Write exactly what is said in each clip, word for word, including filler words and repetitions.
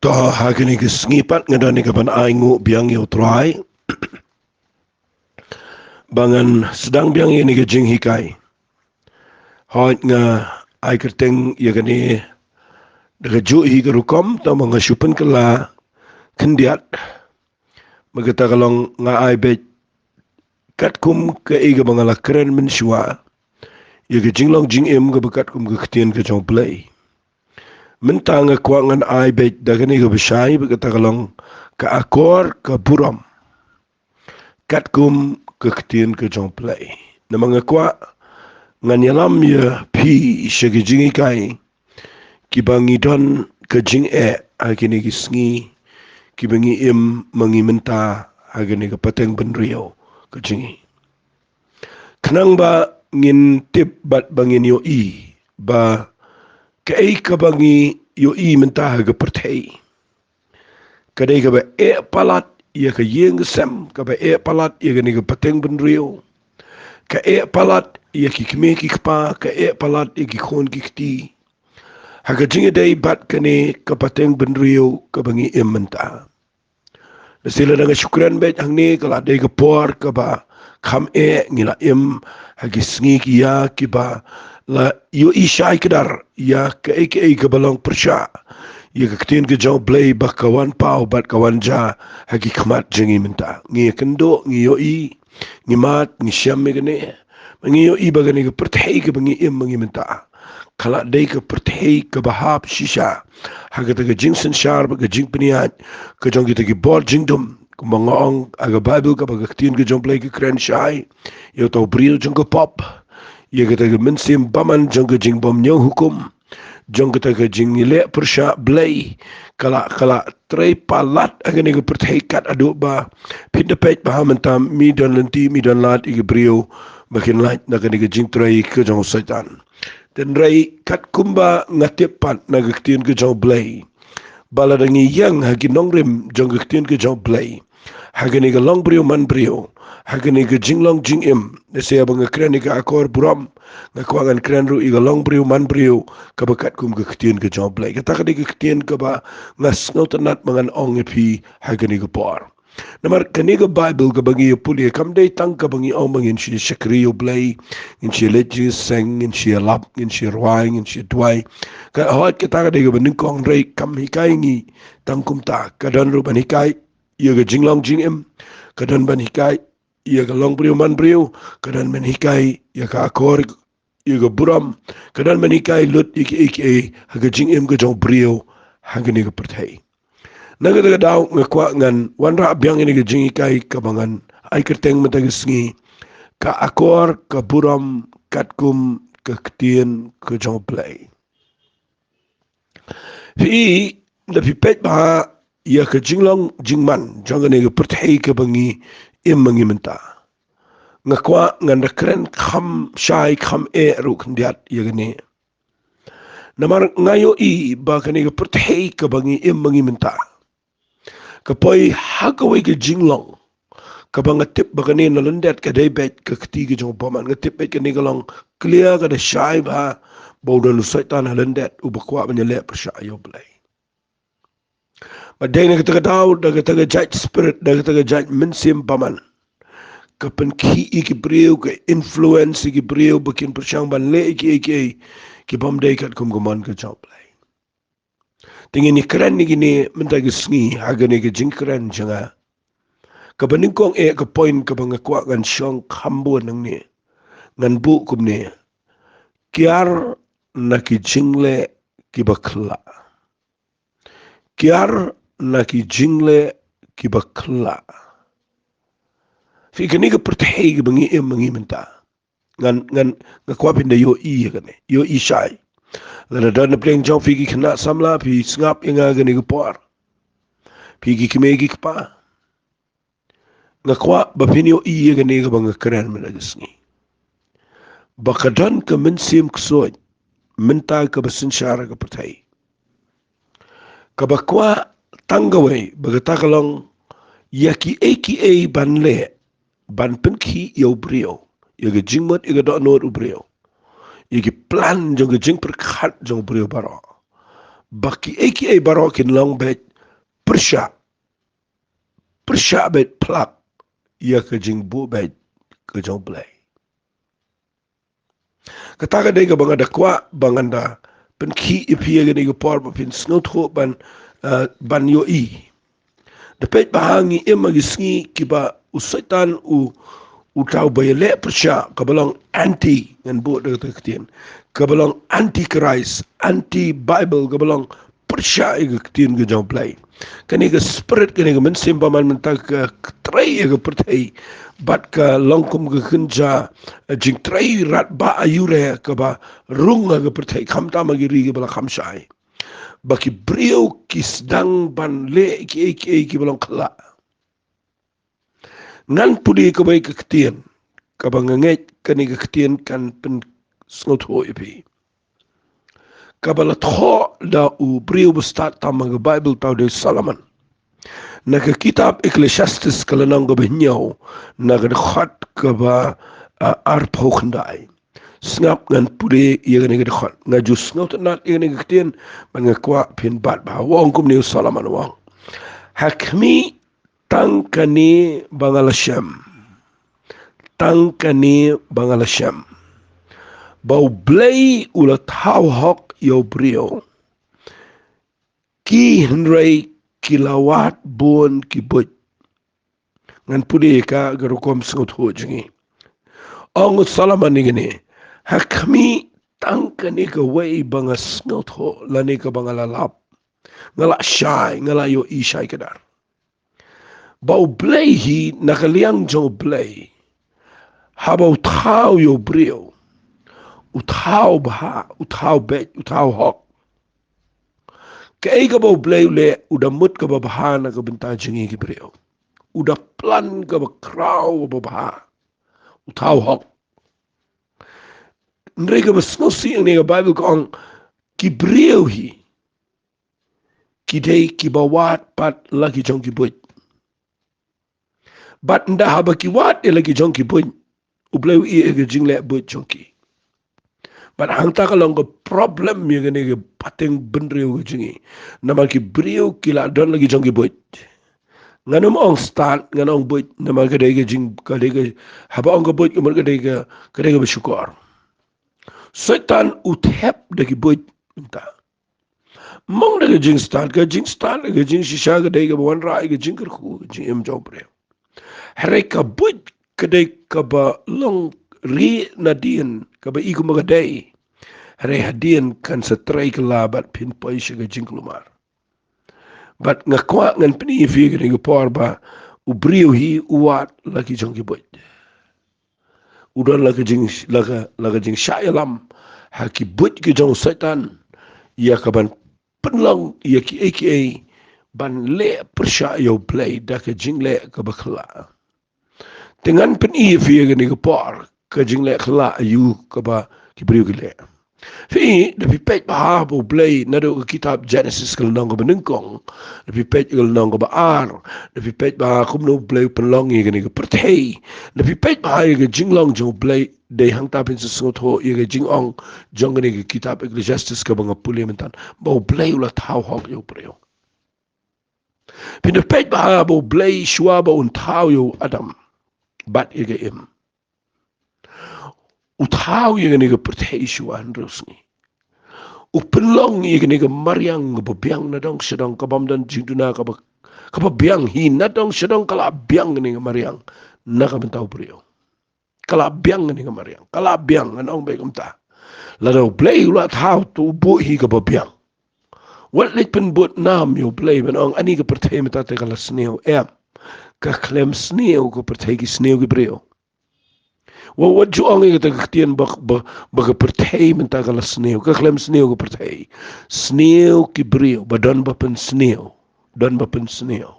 To, ha kane ka sngi pat nga don ïa ka ban ai nguh biang ïa u Trai ba ngan sdang biang ïa kane ka jinghikai. Hooid, nga ai kyrteng ïa kane da ka juh hi ka rukom, tang ba nga shu pynkylla khyndiat. Ba kata ka long, nga ai beit katkum kaei kaba nga la kren mynshuwa ïa ka jinglong jingim kaba katkum ka ktien ka jong U Blei. Mynta nga kwah ngan ai beit da kane kaba shai, ba kata ka long ka akor ka burom katkum ka ktien ka jong U Blei. Namar nga kwah ngan ïalam ïa phi sha ki jinghikai kiba ngi don ka jingeh ha kine ki sngi kiba ngi im ma ngi mynta ha kane ka pateng bynriew ka jong ngi. Khnang ba ngin tip bad ba ngin ïohi ba kaei kaba ngi ïohi mynta ha ka pyrthei ka dei kaba eh palat ïa ka ïing ka sem, kaba eh palat ïa kane ka pateng bynriew, ka eh palat ïa ki kmie ki kpa, ka eh palat ïa ki khun ki kti. Ha ka jingïadei bad kane ka pateng bynriew kaba ngi im mynta, lada shisha lada nga shu kren beit hangne, ka la dei ka por kaba kham eh. Ngi la im ha ki sngi ki ïa kiba la ïohi shai kdar ïa kaei kaei kaba long pyrshah ïa ka ktien ka jong U Blei ba ka wan paw bad ka wan jia ha ki khmat jong ngi mynta. Ngi ïakynduh, ngi ïohi, ngi mad, ngi shem ïa kane. Ba ngi ïohi ba kane ka pyrthei kaba ngi im ma ngi mynta ka la dei ka pyrthei kaba hap shisha ha kata ka jingsynshar bad ka jingpynïaid ka jong kita ki bor jingdum, kumba nga ong ha ka Baibl kaba ka ktien ka jong U Blei ka kren shai ïa uta u briew jong ka pop, ïa kata ka mynsiem bymman jong ka jingbymñiewhukum, jong kata ka jingleh pyrshah Blei. Ka la, ka la trei palat ha kane ka pyrthei kat haduh ba phin da peit ba ha mynta mi don lynti, mi don lad ïa ki briew ba kin lait na kane ka jingtrei ka jong u Soitan. Hynrei katkum ba nga tip pat na ka ktien ka jong U Blei ba lada ngi ïeng ha ki nongrim jong ka ktien ka jong U Blei, ha kane ka long briew man briew, ha kane ka jinglong jingim, lada shisha ba nga kren ïa ka akor burom, nga kwah ngan kren ruh ïa ka long briew man briew kaba katkum ka ktien ka jong U Blei. Kata ka dei ka ktien kaba nga sngewtynnat ba ngan ong ïa phi ha kane ka por. Namar kane ka Baibl kaba ngi ïa pule kam dei tang kaba ngi ong ba ngin shu ïa shakri ïa U Blei, ngin shu ïa leit jingïaseng, ngin shu ïa lap, ngin shu ïa rwai, ngin shu ïa duwai. Ka, hooid, kata ka dei kaba nyngkong, hynrei kam hikai ngi tang kumta. Ka don ruh ban hikai ïa ka jinglong jingim, ka don ban hikai ïa ka long briew man briew, ka don ban hikai ïa ka akor, ïa ka burom, ka don ban hikai lut ïa kiei kiei ha ka jingim ka jong u briew ha kane ka pyrthei. Na kata ka daw nga kwah ngan wanrah biang ïa kane ka jinghikai kaba ngan ai kyrteng mynta ka sngi, ka akor ka burom katkum ka ktien ka jong U Blei. Phi, lada phi peit bha ïa ka jinglong jingman jong kane ka pyrthei kaba ngi im ma ngi mynta, nga kwah ngan da kren kham shai kham eh ruh khyndiat ïa kane. Namar nga ïohi ba kane ka pyrthei kaba ngi im ma ngi mynta ka poi ha kawei ka jinglong kaba nga tip ba kane na lyndet ka dei beit ka kti ka jong u bymman. Nga tip beit kane ka long clear, ka da shai bha ba u don u Soitan ha lyndet uba kwah ban ïaleh pyrshah ïa U Blei. Ba dei na kata ka daw, da kata ka jait spirit, da kata ka jait mynsiem bymman, ka pynkhih ïa ki briew, ka influence ïa ki briew ba kin pyrshang ban leh ïa kiei kiei ki bym dei katkum ka mon ka jong U Blei. Te ngin ïa kren ïa kine mynta ka sngi ha kane ka jingkren jong nga. Kaba nyngkong eh, ka point kaba nga kwah ngan shong kham bun nangne, ngan buh kumne: Kiar na ki jingleh kiba khyllah. Kiar na ki jingleh kiba khyllah. Phi, kane ka pyrthei kaba ngi im ma ngi mynta, ngan, ngan, nga kwah phin da ïohi ïa kane, ïohi shai. Lada don na pdeng jong phi ki khynnah samla, phi sngap ïa nga kane ka por. Phi ki kmie ki kpa, nga kwah ba phin ïohi ïa kane kaba nga kren mynta ka sngi, ba ka don ka mynsiem ksuid mynta kaba synshar ha ka pyrthei, kaba kwah tang kawei, ba kata ka long ïa kiei kiei ban leh ban pynkhih ïa u briew, ïa ka jingmut, ïa ka dohnud u briew, ïa ki plan jong ka jingpyrkhat jong u briew baroh, ba kiei kiei baroh kin long beit pyrshah, pyrshah beit phlak ïa ka jingbuh beit ka jong U Blei. Kata ka dei kaba nga da kwah ba ngan da pynkhih ïa phi ïa kane ka por ba phin sngewthuh ban, eh, ban ïohi. Da peit ba ha ngi im ha ki sngi kiba u Soitan u, u tau ba ïaleh pyrshah, kaba long anti, ngan buh da kata ka ktien, kaba long anti Christ, anti Bible, kaba long pyrshah ïa ka ktien ka jong U Blei. Kane ka spirit, kane ka mynsiem ba man mynta ka trei ïa ka pyrthei bad ka long kum ka kynja jingtrei radbah aiu re kaba rung ha ka pyrthei, khamtam ha ki ri kiba la kham shai, ba ki briew ki sdang ban leh kiei kiei kiba long khyllah. Ngan pule kawei ka ktien kaba nga ngeit kane ka ktien kan pynsngewthuh ïa phi, kaba la thoh da u briew ba stad tam ha ka Bible, tau dei Solomon. Na ka kitab Ecclesiastes ka lynnong kaba hynñiew, na ka dkhot kaba, ah, arphew khyndai. Sngap ngan pule ïa kane ka dkhot. Nga ju sngewtynnat ïa kane ka ktien, bad nga kwah phin bat bha. U ong kumne u Solomon, u ong: Ha khmih, tang kane ba nga la shem. Tang kane ba nga la shem, ba U Blei u la thaw hok ïa u briew. Ki hynrei ki la wad bun ki buit. Ngan pule ka, ka rukom sngewthuh jong ngi. Ong u Solomon ïa kane: Ha khmih, tang kane kawei ba nga sngewthuh lane kaba nga la lap, nga la shai, nga la ïohi shai kdar, ba U Blei hi, na ka liang jong U Blei, haba u thaw ïa u briew, u thaw bha, u thaw beit, u thaw hok. Kaei kaba U Blei u leh, u da mut kaba bha na ka bynta jong ngi ki briew. U da plan kaba khraw, kaba bha. U thaw hok. Hynrei kaba sngewsih hangne ka Bible ka ong, ki briew hi ki dei kiba wad pat la ki jong ki buit. Bad ynda haba ki wad ïa la ki jong ki buit, U Blei u ïeh ïa ka jingleh buit jong ki. Bad hangta ka long ka problem ïa kane ka pateng bynriew ka jong ngi. Namar ki briew ki la don la ki jong ki buit. Ngan ym ong stad, ngan ong buit, namar ka dei ka jing, ka dei ka, haba ong ka buit, ka mut ka dei ka, ka dei kaba shukor. Soitan u thep da ki buit mynta. Ym ong da ka jingstad, ka jingstad, ka jingshisha ka dei kaba wanrah ïa ka jingkyrkhu, ka jingim jong u briew. Hynrei ka buit ka dei kaba long rieh nadien, kaba i kumba ka dei. Hynrei hadien kan sa trei kylla bad phin poi sha ka jingkulmar. Bad nga kwah ngan pyni ïa phi kane ka por ba u briew hi u wad la ki jong ki buit. U don la ka jing, la ka, la ka jingshah ïalam ha ki buit ki jong u Soitan, ïa ka ban pynlong ïa kiei kiei ban leh pyrshah ïa u Blei da ka jingleh kaba khyllah. Te ngan pyni ïa phi ïa kane ka por, ka jingleh khyllah aiu kaba ki briew ki leh. Phi, da phi peit bha ha U Blei, naduh ka kitab Genesis ka lynnong kaba nyngkong, da phi peit ka lynnong kaba ar, da phi peit bha kumno U Blei u pynlong ïa kane ka pyrthei, da phi peit bha ïa ka jinglong jong U Blei, dei hangta phin sa sngewthuh ïa ka jingong jong kane ka kitab Ecclesiastes kaba nga pule mynta, ba U Blei u la thaw hok ïa u briew. Phin da peit bha ba U Blei shuwa ba un thaw ïa u Adam bad ïa ka Im, u thaw ïa kane ka pyrthei shuwa hynriew sngi. U pynlong ïa kane ka mariang kaba biang nadong shadong, kabym don jingduna, kaba, kaba biang hi nadong shadong, ka la biang kane ka mariang na ka bynta u briew. Ka la biang kane ka mariang, ka la biang, ngan ong beit kumta. Lada U Blei u la thaw, to u buh hi kaba biang. Wat leit pynbud nam ïa U Blei ban ong, ani ka pyrthei mynta te ka la sniew, em. Ka khlem sniew ka pyrthei, ki sniew ki briew. Wa, wat ju ong ïa kata ka ktien ba, ba, ba ka pyrthei mynta ka la sniew, ka khlem sniew ka pyrthei. Sniew ki briew, ba don ba pynsniew, don ba pynsniew.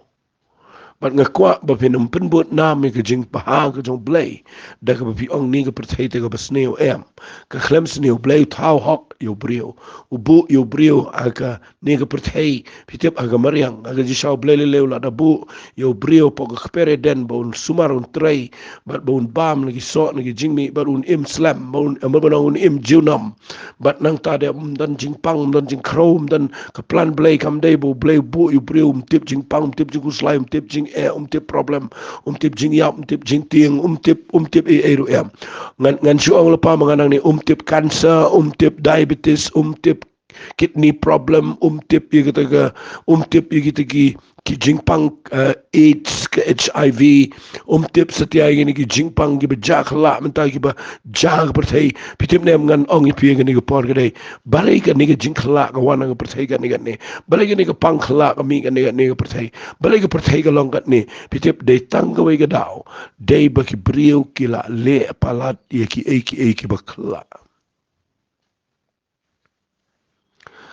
Bad nga kwah ba phin ym pynbud nam ïa ka jingbha ka jong U Blei da kaba phi ong ni ka pyrthei te kaba sniew, em. Ka khlem sniew, U Blei u thaw hok ïa u briew. U buh ïa u briew ha kane ka pyrthei, phi tip, ha ka mariang, ha ka jingshisha U Blei lei lei u la da buh ïa u briew hapoh ka kper Eden, ba un sumar, un trei, bad ba un bam na ki soh, na ki jingmih, bad un im slem, ba un, ba un im junom. Bad nangta de ym don jingpang, ym don jingkhrew, ym don, ka plan Blei kam dei ba U Blei u buh ïa u briew um tip jingpang, um tip jingkhuslai, um tip jingeh, um tip problem, um tip jingïap, um tip jingtieng, um tip, um tip ei ei ruh em. Ngan, ngan shu ong lypa ma nga nangne, um tip cancer, um tip diabetes, um tip kidney problem, um tip ïa kita ka, um tip ïa kita ki, ki jingpang, eh, AIDS, ka H I V, um tip satia ïa kine ki jingpang kiba jia khyllah mynta kiba jia ha ka pyrthei. Phi tip ne em, ngan ong ïa phi ha kane ka por ka dei, balei kane ka jingkhyllah ka wan ha ka pyrthei kane kane? Balei kane ka pang khyllah ka mih kane kane ha ka pyrthei? Balei ka pyrthei ka long kane? Phi tip, dei tang kawei ka daw, dei ba ki briew ki la leh palat ïa kiei kiei kiba khyllah.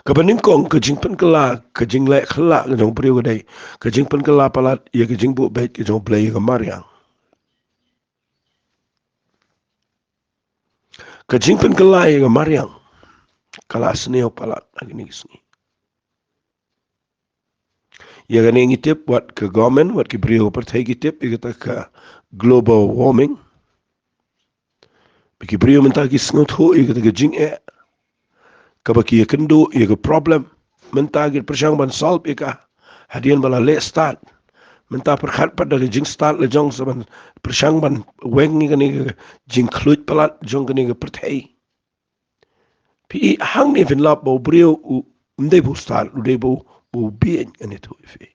Kaba nyngkong, ka jingpynkylla, ka jingleh khyllah ka jong u briew ka dei ka jingpynkylla palat ïa ka jingbuh beit ka jong U Blei ïa ka mariang. Ka jingpynkylla ïa ka mariang ka la sniew palat ha kine ki sngi. Ïa kane ngi tip, wat ka government, wat ki briew ka pyrthei ki tip ïa kata ka global warming. Ba ki briew mynta ki sngewthuh ïa kata ka jingeh, kaba ki ïakynduh ïa ka problem, mynta ki pyrshang ban solve ïa ka hadien ba la leh stad. Mynta pyrkhat pat da ka jingstad la jong sa ban pyrshang ban weng ïa kane ka jingkhluit palat jong kane ka pyrthei. Phi i, hangne phin lap ba u briew um dei ba u stad, u dei ba u, ba u bieit, ngan ïathuh ïa phi.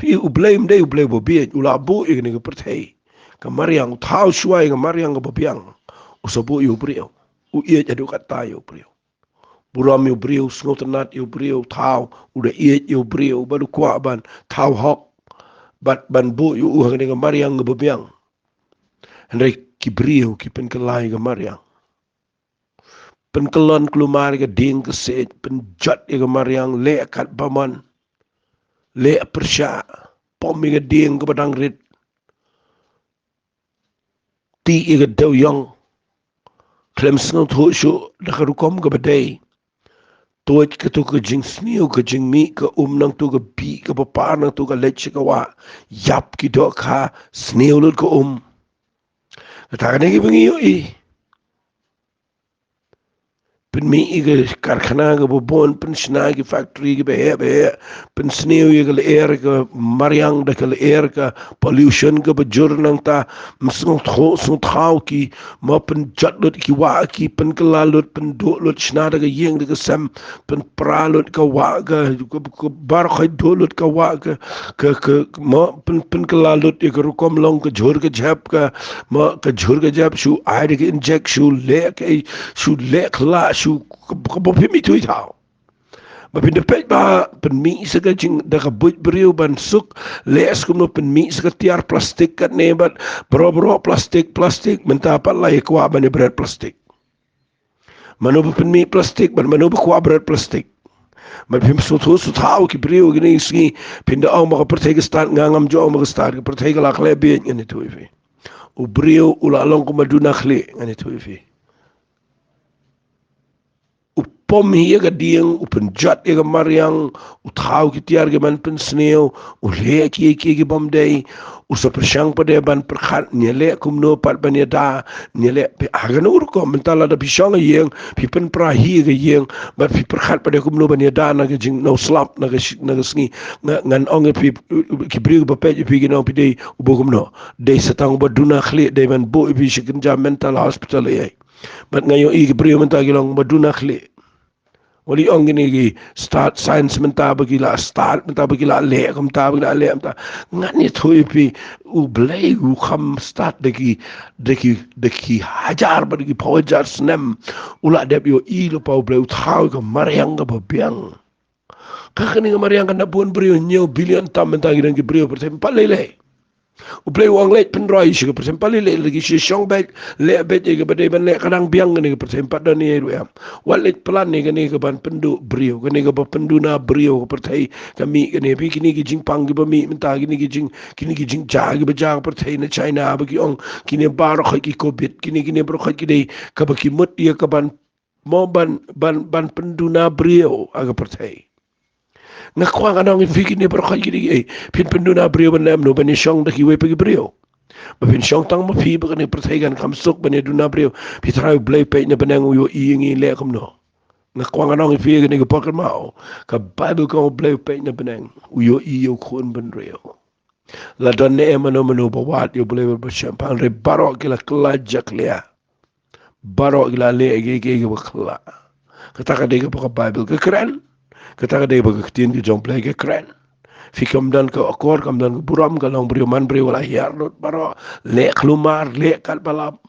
Phi i, U Blei um dei U Blei ba bieit, u la buh ïa kane ka pyrthei, ka mariang, u thaw shuwa ïa ka mariang kaba biang, u sa buh ïa u briew, u ïeit haduh katta ïa u briew. Burom ïa u briew, sngewtynnad ïa u briew, thaw, u da ïeit ïa u briew, bad u kwah ban thaw hok, bad ban buh ïa u ha kane ka mariang kaba biang. Hynrei ki briew ki pynkylla ïa ka mariang. Pynkyllon kulmar ïa ka dieng ka siej, pynjot ïa ka mariang, leh kat ba mon, leh pyrshah, pom ïa ka dieng kaba dang rit, tih ïa ka dewïong, khlem sngewthuh shuh da ka rukom kaba dei. Tuid kato ka jingsniew, ka jingmih ka um, nangto ka bih kaba par, nangto ka leit sha ka wah, ïap ki dohkha, sniew lut ka um. Kata kane kiba ngi ïohi. Pynmih ïa ka karkhana kaba bun, pynshna ïa ki factory kiba heh ba heh, pynsniew ïa ka lyer ka mariang da ka lyer ka pollution kaba jur, nangta ym sngewthuh sngewthaw ki, mo, pynjot lut ki wah ki, pynkylla lut, pynduh lut, shna da ka ïing da ka sem, pynpra lut ka wah ka, ka, ka baroh khoit, duh lut ka wah ka, ka, ka, mo, pyn, pynkylla lut ïa ka rukom long ka jhur ka jhep ka, mo, ka jhur ka jhep, shu ai da ka inject, shu leh ka, shu leh khyllah, shu ka, ka, ba phim ithuh ithaw. Ba phin da peit ba pynmih sa ka jing, da ka buit briew ban suk, leh sa kumno, pynmih sa ka tiar plastik katne bad baroh baroh plastik, plastik, mynta pat la ïa kwah ban ïa bret plastik. Mano ba pynmih plastik, bad mano ba kwah bret plastik. Bad phim sngewthuh sngewthaw ki briew kine ki sngi, phin da ong ba ka pyrthei ka stad, nga ngam ju ong ba ka stad, ka pyrthei ka la khleh bieit, ngan ïathuh ïa phi. U briew u la long kum u duna khlieh, ngan ïathuh ïa phi. U pom ïa ka dieng, u pynjot ïa ka mariang, u thaw ki tiar ki ban pynsniew, u leh kiei kiei ki bym dei, u sa pyrshang pat de ban pyrkhat, ngi leh kumno pat ban ïada, ngi leh, ha kano rukom, mynta lada phi shong ha ïing, phi pynpra hi ha ka ïing, bad phi pyrkhat pat de kumno ban ïada na ka jing, na u slap, na ka shi-, na ka sngi, nga, ngan ong ïa phi, ki briew ba peit ïa phi kin ong phi dei uba kumno, dei sa tang uba duna khlieh, dei ban buh ïa phi sha kynja mental hospital ïa. Bad nga ïohi ki briew mynta ki long ba duna khlieh. Wat leh ong kine ki stad science mynta ba ki la stad, mynta ba ki la leh kumta, ba ki la leh kumta. Ngan ïathuh ïa phi, U Blei u kham stad da ki, da ki, da ki hajar bad da ki phew hajar snem. U la dep ïohi lypa U Blei u thaw ka mariang kaba biang. Ka kane ka mariang kan da bun briew, hynñiew billion tam mynta ki don ki briew pyrthei, pynleit lei. U Blei u ong leit pynroi sha ka pyrthei, pynleit lei, leit ki sha shong beit, leh beit ïa kaba dei ban leh, ka dang biang kane ka pyrthei, pat don ei ei ruh em. Wat leit plan ïa kane kaban pynduh briew, kane kaba pynduna briew ka pyrthei, ka mih kane, phi, kine ki jingpang kiba mih mynta, kine ki jing, kine ki jingjia kiba jia ka pyrthei na China, ba ki ong kine baroh khoit ki covid, kine, kine baroh khoit ki dei kaba ki mut ïa kaban mo ban, ban, ban pynduna briew ha ka pyrthei. Nga kwah ngan ong ïa phi kine baroh kine, eh, phin pynduna briew ban leh kumno? Ban ïashong da kiwei pat ki briew. Ba phin shong tang ma phi, ba kane ka pyrthei kan kham suk, ban ïaduna briew. Phi tharai U Blei peit na bneng u ïohi ïa ngi leh kumno? Nga kwah ngan ong ïa phi kane ka por kynmaw, ka Baibl ka ong U Blei u peit na bneng, u ïohi ïa u khun bynriew. La don ne em mano mano ba wad ïa U Blei bad ba shemphang, hynrei baroh ki la kylla jakhlia. Baroh ki la leh ïa ki, ki, ki ba kylla. Kata ka dei kaba ka Baibl ka kren. Kata ka dei kaba ka ktien ka jong U Blei ka kren. Phi, kam don ka akor, kam don ka burom, ka long briew man briew la hiar lut baroh. Leh khlumar, leh katba lap.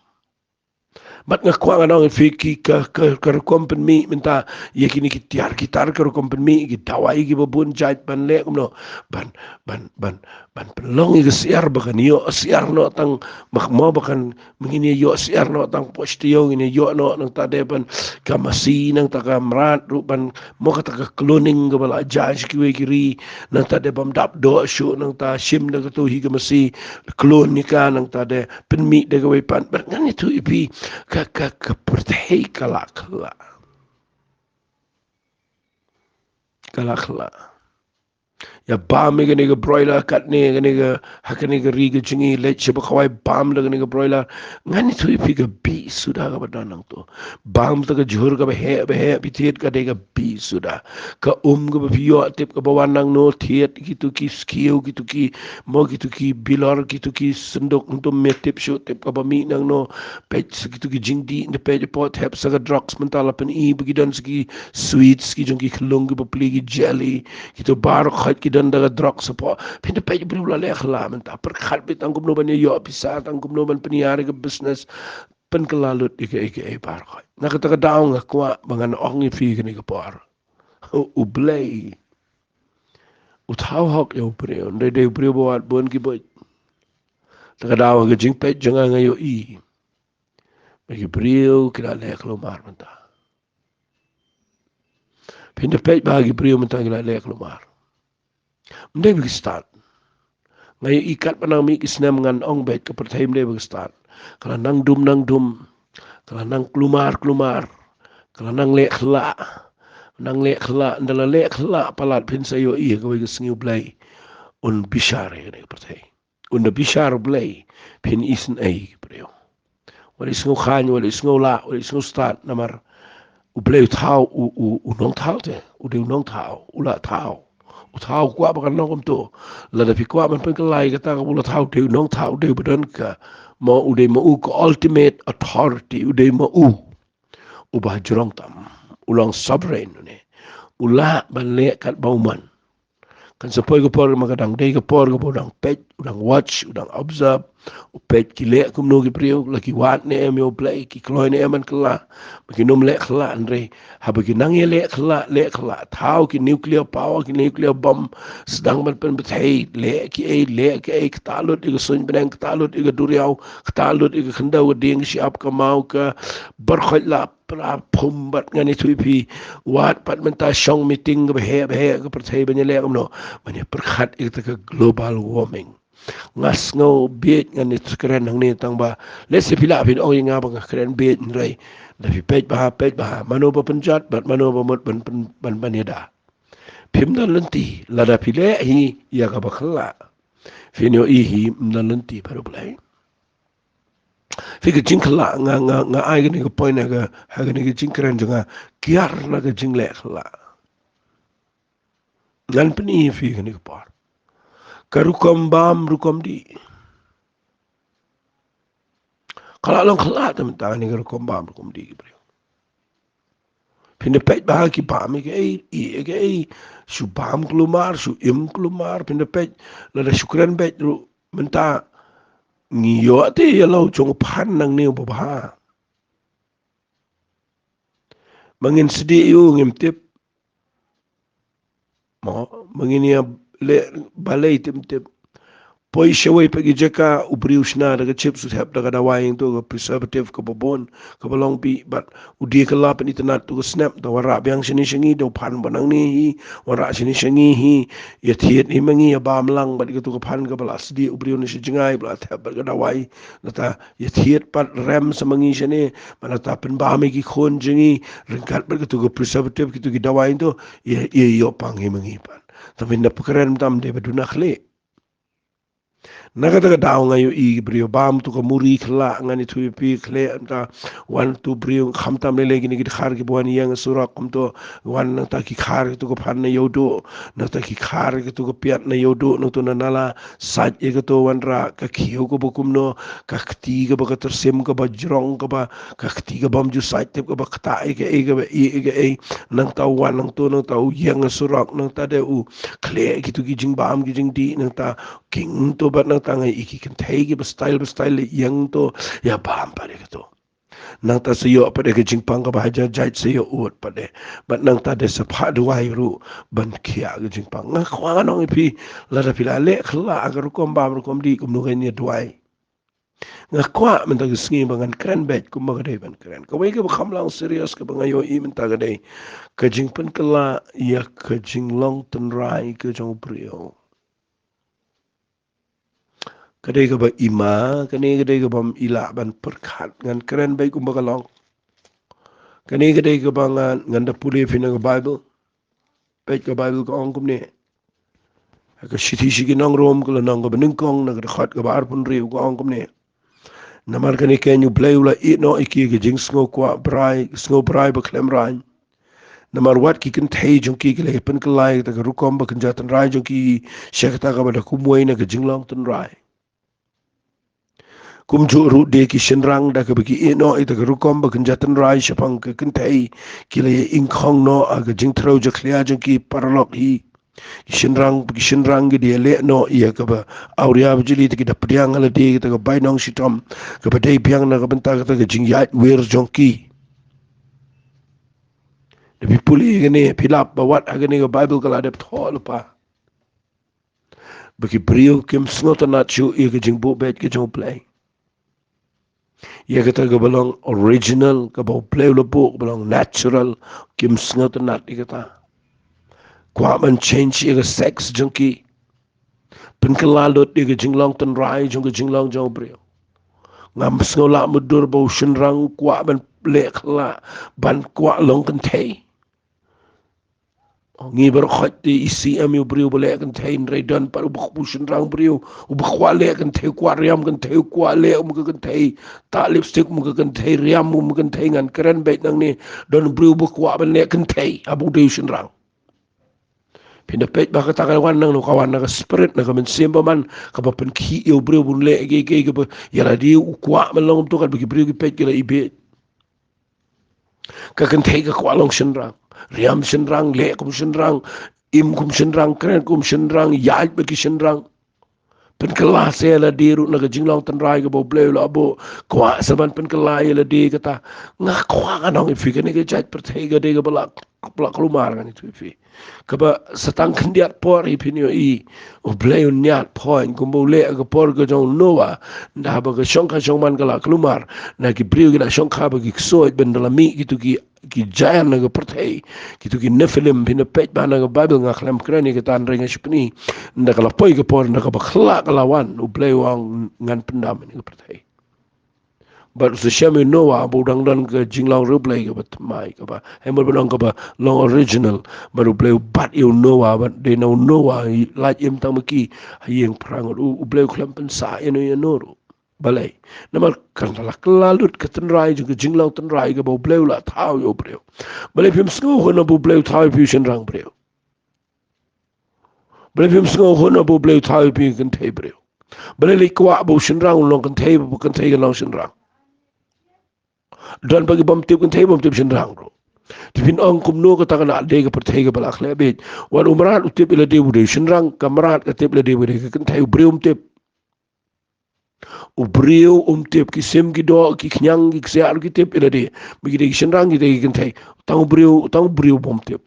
Bad nga kwah ngan ong ïa phi ki ka, ka, ka rukom pynmih mynta, ïa kine ki tiar ki tar ka rukom pynmih, ki dawai kiba bun jait ban leh kumno? Ban, ban, ban, ban pynlong ïa ka syiar ba kan ïoh syiar noh tang, bad mo ba kan, ma ngin ïoh syiar noh tang poh shi taïew, ngin ïoh noh nangta de ban ka masi, nangta ka mrad ruh ban, mo kata ka cloning kaba la jia sha kiwei ki ri, nangta de bym dap doh shuh, nangta shim da kato hi ka masi, clone ïa ka, nangta de pynmih da kawei pat. Bad ngan ïathuh ïa phi, ka, ka, ka pyrthei ka la kylla. Ka la kylla. Ïa bam ïa kane ka broiler katne, kane ka, ha kane ka ri ka jong ngi, leit sha ba khawai bam da kane ka broiler. Ngan ïathuh ïa phi ka bih suda kaba don nangto. Bam da ka jhur kaba heh, ba heh, phi thied ka dei ka bih suda. Ka um kaba phi ïoh tip kaba wan nangno, thied kito ki skiew, kito ki, mo kito ki bilor, kito ki synduk, nangto me tip shuh tip kaba mih nangno. Peit sa kito ki jingdih, nda peit hapoh thep sa ka drugs mynta la pyni ba ki don sa ki sweets, ki jong ki khyllung, ki bapli, ki jelly, kito baroh khoit ki don da ka drugs hapoh. Phin da peit briew la leh kylla mynta, pyrkhat beit tang kumno ban ïoh pisa, tang kumno ban pynïar ïa ka business, pynkylla lut ïa ka, ïa ka, ïa ka baroh khoit. Na kata ka daw nga kwah ba ngan ong ïa phi kane ka por, U Blei u thaw hok ïa u briew, ym dei, dei u briew ba wad bun ki buit. Ta ka daw ha ka jingpeit jong nga nga ïohi ba ki briew ki la leh khlumar mynta. Phin da peit ba ki briew mynta ki la leh khlumar. Ym dei ba ki stad. Nga ïohi katba nang mih ki snem ngan ong beit ka pyrthei ym dei ba ki stad. Ka la nang dum nang dum. Ka la nang khlumar khlumar. Ka la nang leh kylla. Nang leh kylla, ynda la leh kylla palat phin sa ïohi ha kawei ka sngi U Blei un bishar ïa kane ka pyrthei. Un da bishar U Blei, phin isynei ki briew. Wat isngew khlaiñ, wat isngew lah, wat isngew stad, namar U Blei u thaw, u, u, u nongthaw te, u dei u nongthaw, u la thaw. U thaw, u kwah ba kan long kumto. Lada phi kwah ban pynkylla ïa kata kaba u la thaw, u dei u nongthaw, u dei uba don ka, ma u dei ma u ka ultimate authority, u dei ma u uba ha jrong tam, u long sovereign une. U lah ban leh katba u mon. Kan sa poi ka por, ma ka dang dei ka por kaba u dang peit, u dang watch, u dang observe, u peit ki leh kumno ki briew, la ki wad ne em ïa U Blei, ki kloi ne em ban kylla, ba kin ym leh kylla, hynrei haba ki nang ïaleh kylla, leh kylla, thaw ki nuclear power, ki nuclear bomb, sdang ban pynbthei, leh kiei, leh kiei, ktah lut ïa ka suiñ bneng, ktah lut ïa ka duriaw, ktah lut ïa ka khyndew, ka dieng, ka shyiap, ka maw, ka baroh khoit, la pra phum. Bad ngan ïathuh ïa phi, wat pat mynta shong meeting kaba heh ba heh ha ka pyrthei ban ïaleh kumno, ban ïapyrkhat ïa kata ka global warming. Nga sngew bieit ngan ïakren hangne tang ba lehse phi lah phin ong ïa nga ba nga kren bieit, hynrei lada phi peit bha, peit bha, mano ba pynjot bad mano ba mut ban, ban, ban, ban ïada. Phim don lynti, lada phi leh hi ïa kaba kylla, phin ïohi hi, ym don lynti bad U Blei. Phi, ka jingkylla, nga, nga, nga ai kane ka point ha ka, ha kane ka jingkren jong nga, kiar na ka jingleh kylla. Ngan pyni ïa phi kane ka por. Ka rukom bam rukom dih. Ka la long kylla te mynta kane ka rukom bam rukom dih ki briew. Phin da peit bha, ki bam ïa kaei, ïa kaei, shu bam khlumar, shu im khlumar, phin da peit, lada shu kren beit ruh mynta, ngi ïoh te ïa la u jong u phan nangne uba bha. Ma ngin sdieh ïa u ngim tip. Mo, ma ngin ïaleh balei te ym tip. poi shawei pat ki jaka, u briew u shna da ka chips, u thep da ka dawai, ïa to ka preservative kaba bun, kaba long bih, bad u die kylla pynitynnad to ka snep, da wanrah biang shane sha ngi, da u phan ba nangne hi, wanrah shane sha ngi hi, ïa thied hi ma ngi, ïa bam lang bad kato ka phan kaba la sdie u briew na sha jngai, ba la thep bad ka dawai, nangta ïa thied pat rem sa ma ngi shane, bad nangta pynbam ïa ki khun jong ngi ryngkat bad kato ka preservative, kito ki dawai to, ïa, ïa ïoh pang hi ma ngi pat. Tang phin da pynkren tam, dei ba duna khlieh. Na kata ka daw nga ïohi briew bam to ka muri khlieh, ngan ïathuh ïa phi, khlieh, nangta wan to briew, khamtam lei lei kine ki dkhar kiba wan ïeng surok, kumto wan nangta ki khar kato ka phan na ïewduh, nangta ki khar kato ka piat na ïewduh, nangto na nala, sait ïa kato, wanrah ka khiew kaba kumno, ka kti kaba ka tyrsim kaba jrong, kaba ka kti kabym ju sait tip, kaba ktah ïa kaei, kaba ïeh ïa kaei, nangta wan nangto, nangta u ïeng surok, nangta de u khlieh kito ki jingbam ki jingdih, nangta king to bad nangta nga ïohi ki kynthei kiba style ba style, ïeng to, ïa bam pat ïa kato. Nangta sa ïoh pat de ka jingpang kaba ha jait jait, sa ïoh ud pat de. Bad nangta de sa phah duwai ruh ban khiah ka jingpang. Nga kwah ngan ong ïa phi, lada phi la leh khlieh ka rukom bam rukom dih, kumno ngin ïa duwai? Nga kwah mynta ka sngi ba ngan kren beit kumba ka dei ban kren. Kawei kaba kham long serious kaba nga ïohi mynta ka dei ka jingpynkylla ïa ka jinglong tynrai ka jong u briew. Ka dei kaba i ma, kane ka dei kaba ym i lah ban pyrkhat, ngan kren beit kumba ka long. Kane ka dei kaba ngan, ngan da pule phi na ka Bible. Peit ka Bible ka ong kumne. Ha ka shithi sha ki nong Rom ka lynnong kaba nyngkong na ka dkhot kaba arphew hynriew ka ong kumne. Namar kane keiñ u Blei u la ïeh noh ïa ki ha ka jingsngew kwah brai, sngew brai ba khlem raiñ. Namar wat ki kynthei jong ki ki la ïa pynkylla ïa kata ka rukom ba kynja tynrai jong ki sha kata kaba da kumwei na ka jinglong tynrai. Kumjuh ruh de ki shynrang da kaba ki ïeh noh ïa kata ka rukom ba kynja tynrai shaphang ka kynthei, ki la ïa ingkhong noh ha ka jingthrang jakhlia jong ki paralok hi. Ki shynrang, ki shynrang ki da ïaleh noh ïa kaba awria bajli, te ki da pdiang ha lade ïa kata ka bainong shitom kaba dei biang na ka bynta kata ka jingïaid wir jong ki. Da phi pule ïa kane, phi lap ba wat ha kane ka Bible ka la dep thoh lypa ba ki briew kim sngewtynnat shuh ïa ka jingbuh beit ka jong u Blei. Ïa kata kaba long original, kaba u Blei u la buh, kaba long natural, kim sngewtynnat ïa kata. Kwah ban change ïa ka sex jong ki. Pynkylla lut ïa ka jinglong tynrai jong ka jinglong jong u briew. Ngam sngew lah mutdur ba u shynrang u kwah ban leh khlieh, ban kwah long kynthei. Ngi baroh khoit te i C M ïa u briew ba leh kynthei, hynrei don pat u ba, u shynrang briew u ba kwah leh kynthei, u kwah riam kynthei, u kwah leh um ka kynthei, tah lipstick um ka kynthei, riam um ka kynthei, ngan kren beit nangne. Don u briew u ba kwah ban leh kynthei haba u dei u shynrang. Phin da peit ba kata ka wan nangno, ka wan na ka spirit, na ka mynsiem bymman kaba pynkhih ïa u briew ba un leh kiei kiei kaba ïa lade u kwah ban long, to katba ki briew ki peit ki la ibit. Ka kynthei ka kwah long shynrang, riam shynrang, leh kum shynrang, im kum shynrang, kren kum shynrang, ïaid bad ki shynrang. Pynkylla sa ïa lade ruh na ka jinglong tynrai kaba u Blei u la buh, kwah sa ban pynkylla ïa lade kata. Nga kwah ngan ong ïa phi, kane ka jait pyrthei ka dei kaba la, kaba la kulmar, ngan ïathuh ïa phi. Kaba sa tang khyndiat por hi phin ïohi u Blei un ñiad point kumba u leh ha ka por ka jong u Noah. Nda haba ka shongkha shongman ka la kulmar, na ki briew ki la shongkha bad ki ksuid, ban da la mih kito ki, ki giant na ka pyrthei, kito ki Nephilim. Phin da peit ba na ka Bible, nga khlem kren ïa kata hynrei nga sngewpyni. Nda ka la poi ka por, nda kaba khlak ka la wan, u Blei u ong ngan pyndam ïa ka pyrthei. Bad u sa shem ïa u Noah ba u dang don ka jinglong riewblei kaba thymmai, kaba, hynrei ba dang kaba long original. Bad u Blei u bat ïa u Noah, bad dei na u Noah i lait im tang ma ki ha ïing pyrshah ngut. U, u Blei u khlem pynsah ïano ïano ruh. Balei? Namar kan la kylla lut ka tynrai jong ka jinglong tynrai kaba u Blei u la thaw ïa u briew. Balei phim sngew hooid naba u Blei u thaw ïa phi u shynrang briew? Balei phim sngew hooid naba u Blei u thaw ïa phi u kynthei briew? Balei leit kwah ba u shynrang u long kynthei, ba u kynthei ka long shynrang? Don ba ki bym tip kynthei, bym tip shynrang ruh. Te phin ong kumno kata ka na dei ka pyrthei kaba la khleh beit. Wat u mrad u tip ïa lade u dei u shynrang, ka mrad ka tip ïa lade u dei ka kynthei, u briew um tip. U briew um tip, ki sim ki doh, ki khñiang, ki ksiar ki tip ïa lade ba ki dei ki shynrang, ki dei ki kynthei. Tang u briew, tang u briew bym tip.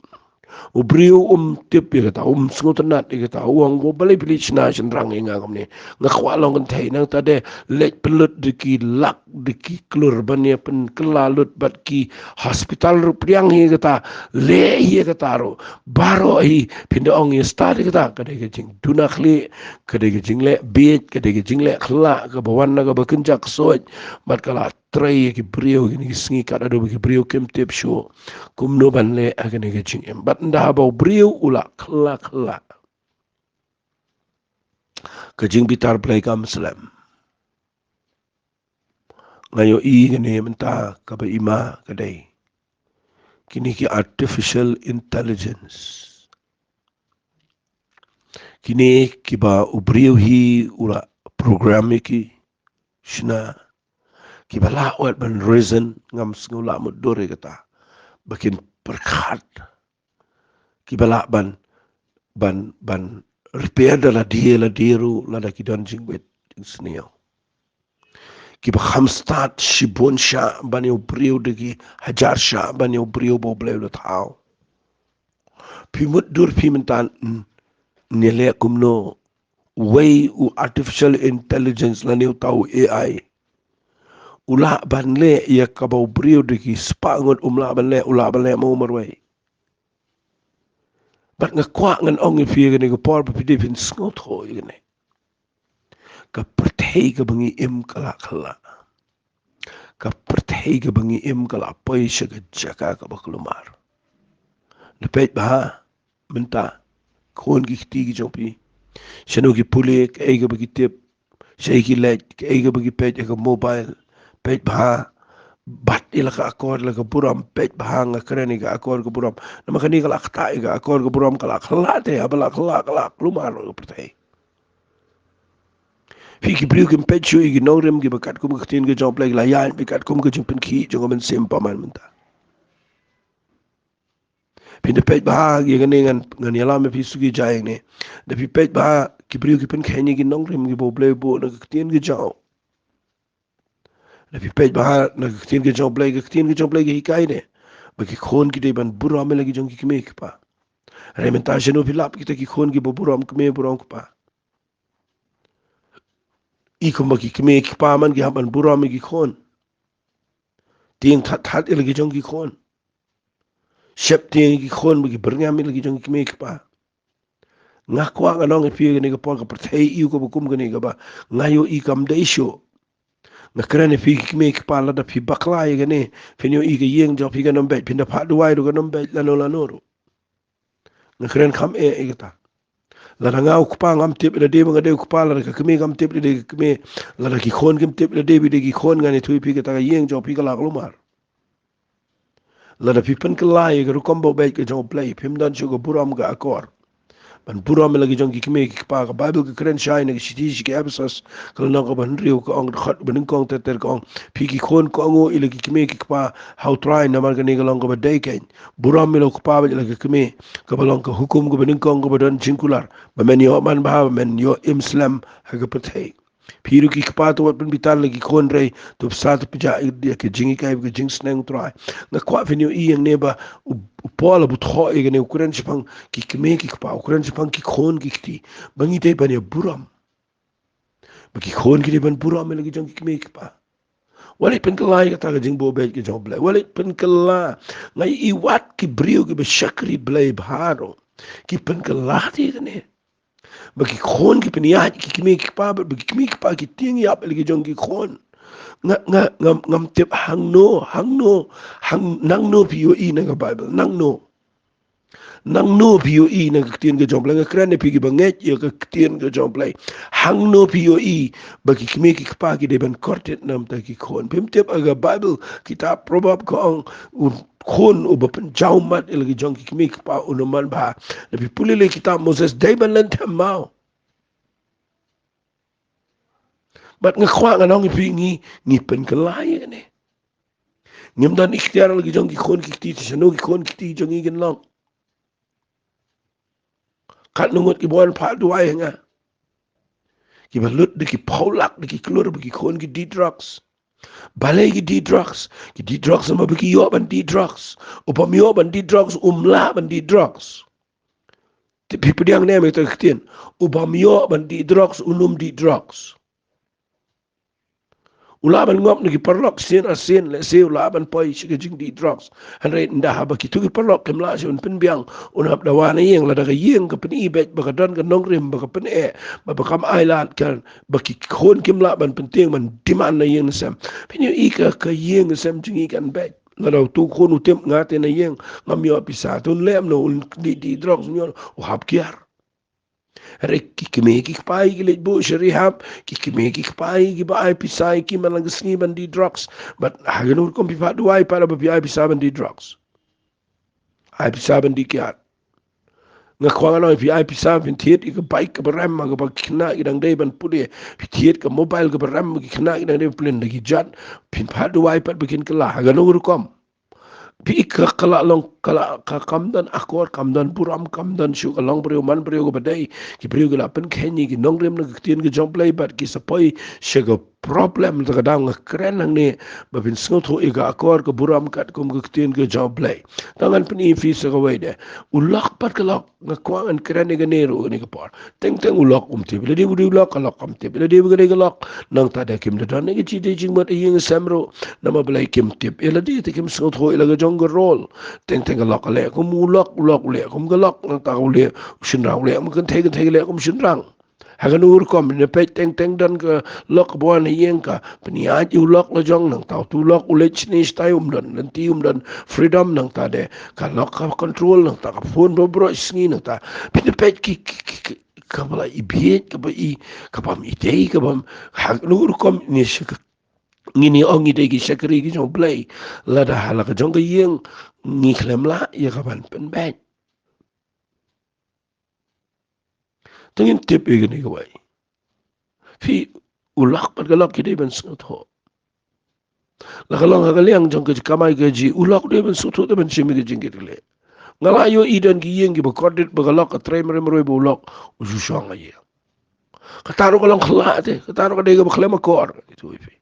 U briew um tip ïa kata, um sngewtynnat ïa kata, u ong, "Balei phi leit shna shynrang ïa nga kumne? Nga kwah long kynthei." Nangta de leit pynlut da ki lak da ki klur ban ïa pynkylla lut bad ki hospital ruh pdiang hi ïa kata, leh hi ïa kata ruh. Baroh hi phin da ong ïa stad ïa kata, ka dei ka jingduna khlieh, ka dei ka jingleh bieit, ka dei ka jingleh khyllah kaba wan na kaba kynja ksoid, bad ka la trei ïa ki briew kine ki sngi kat haduh ba ki briew kim tip shuh kumno ban leh ha kane ka jingim. Bad ynda haba u briew u la khyllah khyllah, ka jingbitar Blei kam slem. Nga ïohi kane mynta kaba i ma ka dei kine ki artificial intelligence. Kine kiba u briew hi u la program ïa ki shna, kiba lah wat ban reason, ngam sngew lah mutdur ïa kata, ba kin pyrkhat, kiba lah ban, ban, ban repair da lade lade ruh lada ki don jingwit jingsniew. Kiba kham stad shibun shah ban ïa u briew da ki hajar shah ban ïa u briew ba U Blei u la thaw. Phi mutdur phi mynta, mm, ne leh kumno, uwei u artificial intelligence lane uta u A I u lah ban leh ïa kaba u briew da ki spah ngut um lah ban leh, u lah ban leh mo marwei. Bad nga kwah ngan ong ïa phi ïa kane ka por ba phi dei phin sngewthuh ïa kane. Ka pyrthei kaba ngi im ka la khyllah. Ka pyrthei kaba ngi im ka la poi sha ka jaka kaba kulmar. Peit bha mynta, khun ki kti ki jong phi, shano ki pule, kaei kaba ki tip, shaei ki leit, kaei kaba ki peit ha ka mobile. Peit bha, bat ïa la ka akor la ka burom, peit bha, nga kren ïa ka akor ka burom. Namar kane ka la ktah ïa ka akor ka burom, ka la khyllah te, haba la khyllah ka la kulmar ka pyrthei. Phi ki briew kim peit shuh ïa ki nongrim kiba katkum ka ktien ka jong U Blei, ki la ïaid beit katkum ka jingpynkhih jong ka mynsiem pynban mynta. Phi da peit bha ïa kane, ngan, ngan ïalam ïa phi suki jai ne. Da phi peit bha ki briew ki pynkheiñ ïa ki nongrim kiba U Blei u buh na ka ktien ka jong u. Da phi peit bha na ka ktien ka jong U Blei, ka ktien ka jong U Blei ka hikai ne ba ki khun ki dei ban burom ïa la ki jong ki kmie ki kpa. Hynrei mynta shano phi lap kita ki khun kiba burom kmie burom kpa? I kumba ki kmie ki kpa man ki hap ban burom ïa ki khun. Tieng that that ïa la ki jong ki khun. Sheptieng ïa ki khun ba ki byrngem ïa la ki jong ki kmie ki kpa. Nga kwah ngan ong ïa phi ïa kane ka por, ka pyrthei i u kaba kum kane kaba nga ïohi kam dei shuh. Nga kren ïa phi ki kmie ki kpa, lada phi bakla ïa kane, phin ïohi ka ïing jong phi kan ym beit, phin da phah duwai ruh kan ym beit lano lano ruh. Nga kren kham eh ïa kata. Lada nga u kpa ngam tip lade ba nga dei u kpa, lada ka kmie kam tip lade ka kmie, lada ki khun kim tip lade ba dei ki khun, ngan ïathuh ïa phi kata ka ïing jong phi ka la kulmar. Lada phi pynkylla ïa ka rukom ba beit ka jong U Blei, phim don shuh ka burom ka akor ban burom ïa la ki jong ki kmie ki kpa. Ka Baibl ka kren shai na ka shithi sha ki Ephesos, ka lynnong kaba hynriew, ka ong, dkhot ba nyngkong ter ter, ka ong, phi ki khun, kohnguh ïa la ki kmie ki kpa ha U Trai, namar kane ka long kaba dei keiñ. Burom ïa la u kpa bad ïa la ka kmie, kaba long ka hukum kaba nyngkong kaba don jingkular, ba men ïoh manbha, ba men ïoh im slem ha ka pyrthei. Phi ruh ki kpa, to wat pynbitar la ki khun, hynrei to bsa, to pynjah ïa ka jinghikai bad ka jingsneng U Trai. Nga kwah phin ïohi ïa kane ba u, u Paul u thoh ïa kane, u kren shaphang ki kmie ki kpa, u kren shaphang ki khun ki kti, ba ngi dei ban ïa burom, ba ki khun ki dei ban burom ïa la ki jong ki kmie ki kpa. Wat leit pynkylla ïa kata ka jingbym beit ka jong U Blei. Wat leit pynkylla. Nga ïohi wat ki briew kiba shakri Blei bha ruh ki pynkylla te ïa kane. Ba ki khun ki pynïaid ki kmie ki kpa, ba ki kmie ki kpa ki tieng ïap ïa la ki jong ki khun. Nga, nga, ngam, ngam tip hangno, hangno, hang, nangno phi ïohi na ka Baibl, nangno. Nangno phi ïohi na ka ktien ka jong U Blei, nga kren ïa phi kiba ngeit ïa ka ktien ka jong U Blei. Hangno phi ïohi ba ki kmie ki kpa ki dei ban kordit na ka bynta ki khun? Phim tip ha ka Baibl, kitab Proverb ka ong, u khun uba pynjaw mat ïa la ki jong ki kmie ki kpa un ym manbha. Lada phi pule la kitab Moses, dei ban len them maw. Bad nga kwah ngan ong ïa phi, ngi, ngi pynkylla ïa kane. Ngim don iktiar la ki jong ki khun ki kti, te shano ki khun ki kti jong ngi kin long? Katno ngut kiba wan phah duwai ha nga, kiba lut da ki phew lak da ki klur ba ki khun ki die drugs. Balei ki die drugs? Ki die drugs namar ba ki ïoh ban die drugs. U bym ïoh ban die drugs um lah ban die drugs. Te phi pdiang ne em ïa kata ka ktien? U bym ïoh ban die drugs un ym die drugs. U lah ban ngop na ki paralok sien ar sien, lehse u lah ban poi sha ka jingdie drugs. Hynrei ynda haba kito ki paralok kim lah shuh ban pynbiang, un hap da wan na ïing, lada ka ïing ka pyni beit ba ka don ka nongrim, ba ka pyneh, ba, ba kam ailad kan, ba ki khun kim lah ban pyntieng ban demand na ïing na sem. Phin ïohi ka, ka ïing na sem jong ngi kan beit. Lada uto u khun u tip nga te na ïing ngam ïoh pisa, te un leh kumno? Un die, die drugs, un ïoh, u hap kiar. Hynrei ki kmie ki kpa ki leit buh sha rehab, ki kmie ki kpa kiba ai pisa ïa ki man la ka sngi ban die drugs. Bad ha kano rukom phi pat duwai pat ba phi ai pisa ban die drugs? Ai pisa ban die kiad. Nga kwah ngan ong, phi ai pisa, phin thied ïa ka bike kaba rem, kaba ki khynnah ki dang dei ban pule. Phi thied ka mobile kaba rem, ki khynnah ki dang dei ban pule, da ki jat. Phin pat duwai pat ba kin kylla. Ha kano rukom? Phi, ka, ka la long, ka la, ka, kam don akor, kam don burom, kam don shuh, ka long briew man briew kaba dei. Ki briew ki la pynkheiñ ïa ki nongrim na ka ktien ka jong U Blei bad ki sa poi sha ka problem. Ta ka daw nga kren hangne ba phin sngewthuh ïa ka akor, ka burom katkum ka ktien ka jong U Blei. Tang ngan pyni ïa phi sa kawei de. U lok pat ka lok, nga kwah ngan kren ïa kane ruh kane ka por. Teng teng u lok um tip. Lada u dei u lok, ka lok kam tip. Lada u dei ka lok, nangta de kim da don ïa ka jingdei jingmut ïing sem ruh. Namar balei? Kim tip ïa lade, te kim sngewthuh ïa la ka jong ka role. Teng teng ka lok ka leh kum u lok, u lok u leh kum ka lok, nangta u leh u shynrang u leh kum kynthei, kynthei ka leh kum shynrang. Ha kano rukom? Phin peit teng teng don ka lok kaba wan ha ïing, ka pynïaid ïa u lok la jong, nangta uto u lok u leit shane shatai, um don lynti, um don freedom. Nangta de ka lok ka control, nangta ka phone ba broh sngi, nangta phin peit ki, ki, ki, ki, kaba la ibiej, kaba i, kaba ym i dei, kaba ym, ha kano rukom ne sha ka, ngin ong ngi dei ki shakri ki jong U Blei, lada ha la ka jong ka ïing ngi khlem lah ïa ka ban pynbeit. Te ngin tip ïa kane kawei. Phi, u lok bad ka lok ki dei ban sngewthuh. La ka long ha ka liang jong ka kamai kajih, u lok u dei ban sngewthuh, te ban shim ïa ka jingkit khlieh. Nga la ïohi don ki ïing kiba kordit ba ka lok ka trei marwei marwei, ba u lok u shu shong ha ïing. Kata ruh ka long khyllah te, kata ruh ka dei kaba khlem akor. Ito i phi.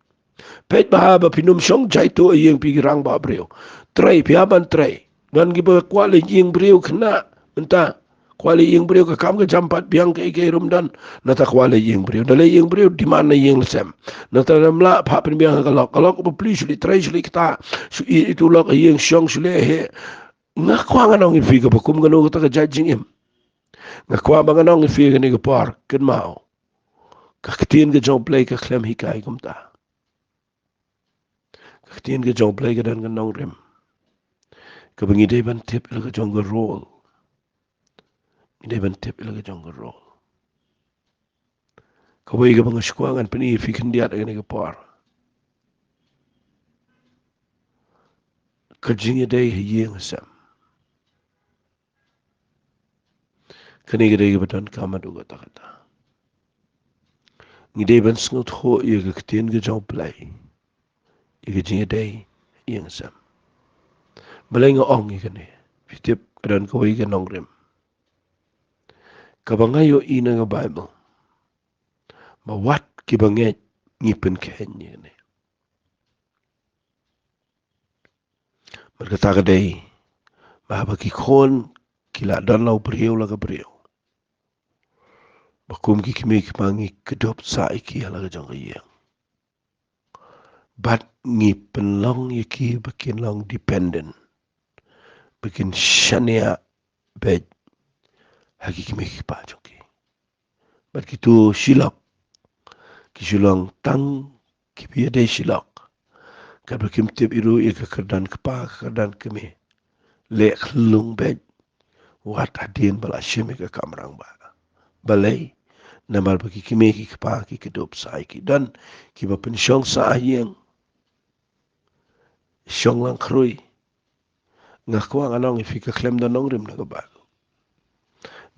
Peit bha ba phin ym shong jaituh ha ïing phi ki rangbah briew. Trei, phi hap ban trei. Don kiba kwah leit ïing briew khynnah, mynta kwah leit ïing briew, ka kam ka jam pat biang, kaei kaei ruh ym don. Nangta kwah leit ïing briew, da leit ïing briew demand na ïing la sem. Nangta ym lah, phah pynbiang ha ka lok, ka lok ba plie, shu leit trei, shu leit ktah, shu ïeh ïa uto u lok ha ïing, shong shu leit heh. Nga kwah ngan ong ïa phi kaba kum kano kata ka jait jingim. Nga kwah ba ngan ong ïa phi kane ka por, kynmaw. Ka ktien ka jong U Blei ka khlem hikai kumta. Ka ktien ka jong U Blei ka don ka nongrim kaba ngi dei ban tip ïa la ka jong ka role. Ngi dei ban tip ïa la ka jong ka role. Kawei kaba nga sngewkwah ngan pyni ïa phi khyndiat ha kane ka por. Ka jingïadei ha ïing ha sem. Kane ka dei kaba donkam haduh katta katta. Ngi dei ban sngewthuh ïa ka ktien ka jong U Blei ïa ka jingïadei ïing sem. Balei nga ong ïa kane? Phi tip, ka don kawei ka nongrim kaba nga ïohi na ka Baibl, ba wat kiba ngeit ngi pynkheiñ ïa kane. Bad kata ka dei ba haba ki khun ki la don la u briew la ka briew, ba kum ki kmie ki kpa ngi kdup sah ïa ki ha la ka jong ka ïing. Bad ngi pynlong ïa ki ba kin long dependent, ba kin shaniah beit ha ki kmie ki kpa jong ki. Bad kito shi lok ki shu long tang kiba ïadei shi lok, katba kim tip ruh ïa ka kyrdan kpa, ka kyrdan kmie. Leh khlung beit wat hadien ba la shim ïa ka kam rangbah. Balei? Namar ba ki kmie ki kpa ki kdup sah ïa ki. Don kiba pynshong sah ha ïing, shong lang khrui. Nga kwah ngan ong ïa phi, ka khlem da nongrim na ka Baibl.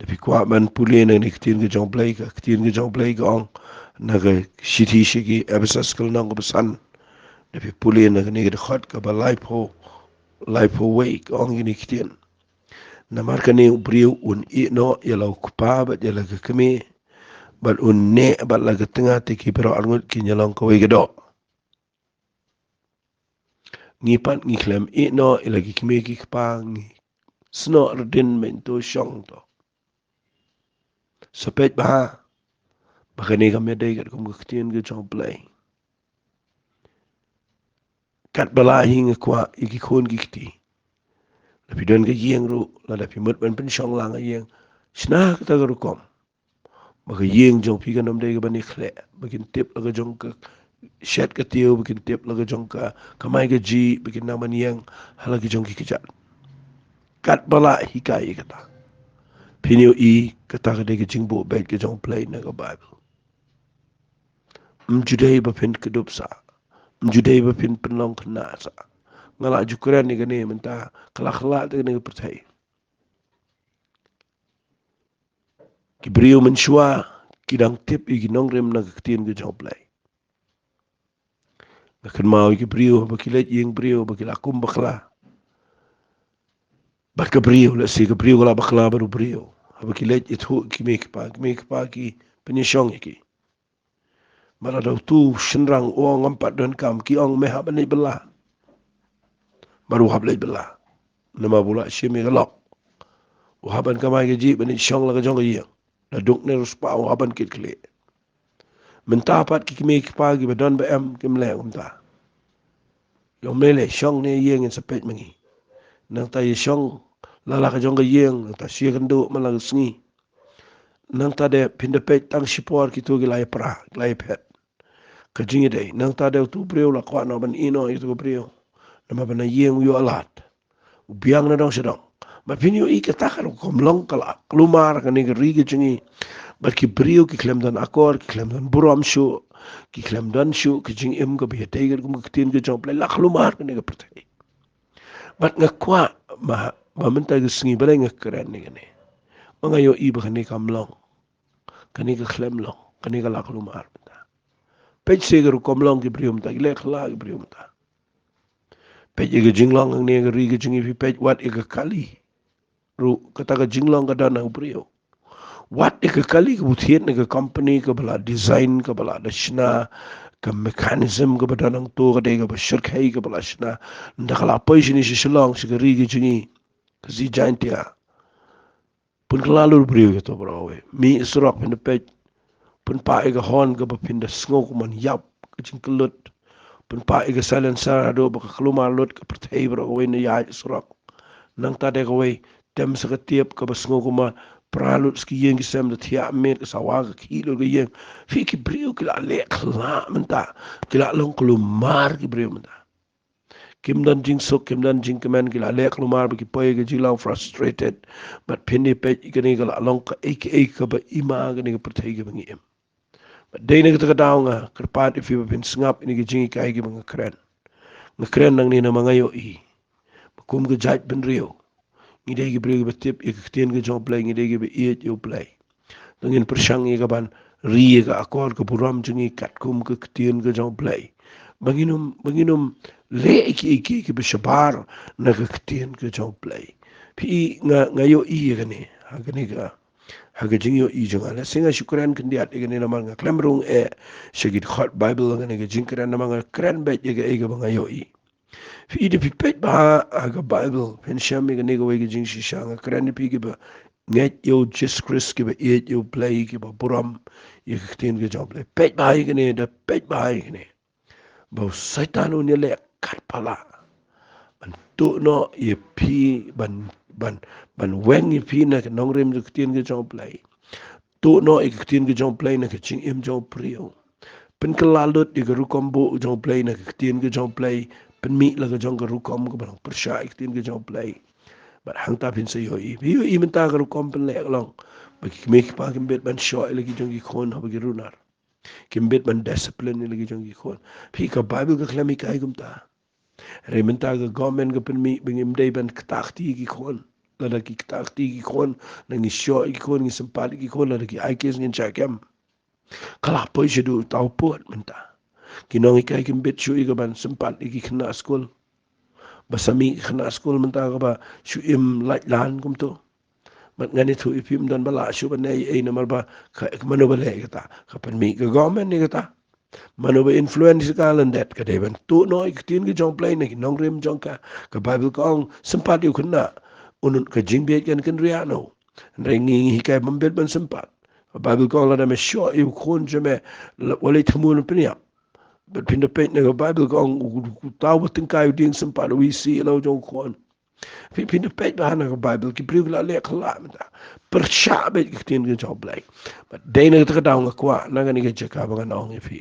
Da phi kwah ban pule na kane ka ktien ka jong U Blei, ka ktien ka jong U Blei ka ong na ka shithi sha ki Ephesus ka lynnong kaba san, da phi pule na kane ka dkhot kaba laiphew, laiphew wei, ka ong ïa kane ka ktien: Namar kane u briew un ïeh noh ïa la u kpa bad ïa la ka kmie, bad un neh bad la ka tnga, te ki baroh arngut kin ïalong kawei ka doh. Ngi pat ngi khlem ïeh noh ïa la ki kmie ki kpa, ngi snoh rdin mynta shong to. Sa peit bha ba kane kam ïadei katkum ka ktien ka jong U Blei. Katba lah hi nga kwah ïa ki khun ki kti, lada phi don ka ïing ruh, lada phi mut ban pynshong lang ha ïing, shna kata ka rukom ba ka ïing jong phi kan ym dei kaba ïakhleh, ba kin tip la ka jong ka shet ka tiew, ba kin tip la ka jong ka kamai kajih, ba kin nang ban ïeng ha la ki jong ki kjat. Katba lah hikai ïa kata, phin ïohi kata ka dei ka jingbuh beit ka jong U Blei na ka Baibl. Ym ju dei ba phin kdup sah, ym ju dei ba phin pynlong khynnah sah. Nga lah ju kren ïa kane mynta, ka la khlad ïa kane ka pyrthei. Ki briew mynshuwa ki dang tip ïa ki nongrim na ka ktien ka jong U Blei. Nga kynmaw ïa ki briew haba ki leit ïing briew, ba ki la kum bakla bad ka briew, lehse ka briew ka la bakla bad u briew, haba ki leit ïathuh ïa ki kmie ki kpa, ki kmie ki kpa ki pynïashong ïa ki. Bad lada utu u shynrang u ong ngam pat donkam, ki ong me hap ban leit bylla. Bad u hap leit bylla, namar ba u la shim ïa ka lok. U hap ban kamai kajih, ban leit shong la ka jong ka ïing. Da duk ne riewspah u hap ban kit khlieh. Mynta pat ki kmie ki kpa kiba don ba em kim leh kumta. Ki ong me leh shong ne ïing, ngin sa peit ma ngi. Nangta ïa shong la la ka jong ka ïing, nangta shu ïakynduh man la ka sngi. Nangta de phin da peit tang shipor kito ki la ïapra, ki la ïaphet. Ka jingïadei, nangta de utu u briew la kwah noh ban ïeh noh ïa utu u briew, namar ba na ïing u ïoh lad, u biang na dong sha dong. Bad phin ïohi kata ka rukom long ka la kulmar kane ka ri ka jong ngi. Bad ki briew ki khlem don akor, ki khlem don burom shuh, ki khlem don shuh ka jingim kaba ïadei katkum ka ktien ka jong U Blei, la kulmar kane ka pyrthei. Bad nga kwah ba, ba mynta ka sngi balei nga kren ïa kane, ba nga ïohi ba kane kam long, kane ka khlem long, kane ka la kulmar mynta. Peit shi ka rukom long ki briew mynta, ki leh khlad ki briew mynta. Peit ïa ka jinglong hangne ha ka ri ka jong ngi, phi peit wat ïa ka kali ruh, kata ka jinglong ka don ha u briew. Wat ïa ka kali kaba thied na ka company kaba la design, kaba la da shna, ka mechanism kaba don hangto ka dei kaba shyrkhei kaba la shna. Ynda ka la poi shane sha Shillong, sha ka ri ka jong ngi, ka Sea Giant ïa pynkylla lut u briew ïa to baroh kawei. Mih surok phin da peit, pynpah ïa ka horn kaba phin da sngew kumban ïap ka jingkyllut. Pynpah ïa ka silencer haduh ba ka kulmar lut ka pyrthei baroh kawei na ïaid surok. Nangta de kawei, tem sa ka tiap kaba sngew kumba pra lut sa ki ïing ki sem, da thiah miet ka sawa ka khih lut ka ïing. Phi, ki briew ki la leh khlad mynta, ki la long kulmar ki briew mynta. Kim don jingsuk, kim don jingkmen, ki la leh kulmar ba ki poi ha ka jinglong frustrated. Bad phin da peit ïa kane ka la long kaei kaei kaba ima kane ka pyrthei kaba ngi im. Bad dei na kata ka daw nga kyrpad ïa phi ba phin sngap ïa kine ki jinghikai kiba nga kren. Nga kren nangne namar nga ïohi ba kum ka jaitbynriew, ngi dei ki briew kiba tip ïa ka ktien ka jong U Blei, ngi dei kiba ïeit ïa U Blei. Te ngin pyrshang ïa kaban ri ïa ka akor ka burom jong ngi katkum ka ktien ka jong U Blei. Ba ngin ym, ba ngin ym leh ïa ki, ïa ki, ïa kiba shabar na ka ktien ka jong U Blei. Phi, nga, nga ïohi ïa kane ha kane ka, ha ka jingïohi jong nga. Lehse nga shu kren khyndiat ïa kane namar nga khlem rung eh sha ki dkhot Baibl ha kane ka jingkren, namar nga kren beit ïa kaei kaba nga ïohi. Phi, da phi peit bha ha ka Baibl, phin shem ïa kane kawei ka jingshisha. Nga kren ïa phi kiba ngeit ïa U Jisu Khrist, kiba ïeit ïa U Blei, kiba burom ïa ka ktien ka jong U Blei. Peit bha ïa kane, da peit bha ïa kane, ba u Soitan un ïaleh katba lah ban tuh noh ïa phi, ban, ban, ban weng ïa phi na ka nongrim jong ka ktien ka jong U Blei. Tuh noh ïa ka ktien ka jong U Blei na ka jingim jong u briew. Pynkylla lut ïa ka rukom buh jong U Blei na ka ktien ka jong U Blei. Pynmih la ka jong ka rukom kaba long pyrshah ïa ka ktien ka jong U Blei. Bad hangta phin sa ïohi, phi ïohi mynta ka rukom pynleh ka long ba ki kmie ki kpa kim bit ban shoh ïa la ki jong ki khun haba ki runar. Kim bit ban discipline ïa la ki jong ki khun. Phi, ka Baibl ka khlem hikai kumta. Hynrei mynta ka government ka pynmih ba ngim dei ban ktah kti ki khun. Lada ki ktah kti ki khun, lada ngi shoh ïa ki khun, ngi sympat ïa ki khun, lada ki ai case ngin shah kem. Ka la poi shaduh uta u pud mynta. Ki nonghikai kim bit shuh ïa ka ban sympat ïa ki khynnah skul. Ba sa mih ki khynnah skul mynta kaba shu im lait lan kumto. Bad ngan ïathuh ïa phi, ym don ba lah shuh ban ïa ei, namar ba ka, mano ba leh ïa kata? Ka pynmih ka government ïa kata. Mano ba influence ka lyndet, ka dei ban tuh noh ïa ka ktien ka jong U Blei na ki nongrim jong ka. Ka Bible ka ong, sympat ïa u khynnah, un, ka jingbieit kan kynriah noh. Hynrei ngi ngi hikai bym bit ban sympat. Ka Bible ka ong, lada me shoh ïa u khun jong me, la, wat leit thmu ban pynïap. Bad phin da peit na ka Bible ka ong, u, u, uta uba tyngkai u dieng sympat, u isih ïa la u jong u khun. Phi, phin da peit bha na ka Bible, ki briew ki la leh khlad mynta. Pyrshah beit ka ktien ka jong U Blei. Bad dei na kata ka daw nga kwah na kane ka jaka ba ngan ong ïa phi.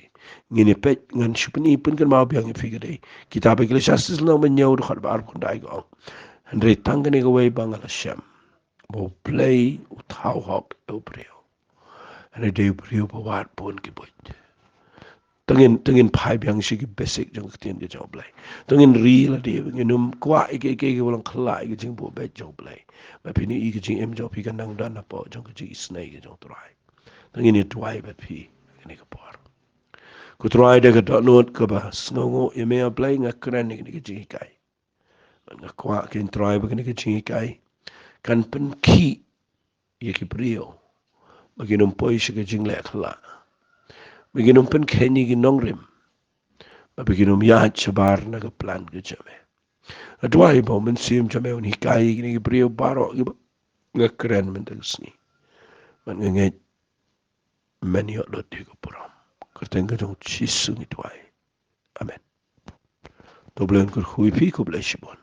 Ngin ïa peit, ngan shu pyni pynkynmaw biang ïa phi ka dei. Kitab Ecclesiastes lynnong ba hynñiew dkhot ba arphew khyndai ka ong, hynrei tang kane kawei ba nga la shem, ba U Blei u thaw hok ïa u briew. Hynrei dei u briew ba wad bun ki buit. To ngin, to ngin phai biang sha ki basic jong ka ktien ka jong U Blei. To ngin ri lade, ngin ym kwah ïa kiei kiei kiba long khlad ïa ka jingbuh beit jong U Blei. Bad phin ïohi ka jingim jong phi kan nang don hapoh jong ka jingisynei ka jong U Trai. To ngin ïa duwai bad phi ha kane ka por. Ko Trai, da ka dohnud kaba sngewnguh ïa me, A Blei, nga kren ïa kane ka jinghikai. Bad nga kwah, ko Trai, ba kane ka jinghikai kan pynkhih ïa ki briew ba kin ym poi sha ka jingleh khlad, ba kin ym pynkheiñ ïa ki nongrim, ba kin ym ïaid shabar na ka plan ka jong me. Nga duwai ba U Mynsiem jong me un hikai ïa kine ki briew baroh kiba nga kren mynta ka sngi. Bad nga ngeit men ïoh lut ïa ka burom. Kyrteng ka jong U Jisu ngi duwai. Amen. To U Blei un kyrkhu ïa phi, khublei shibun.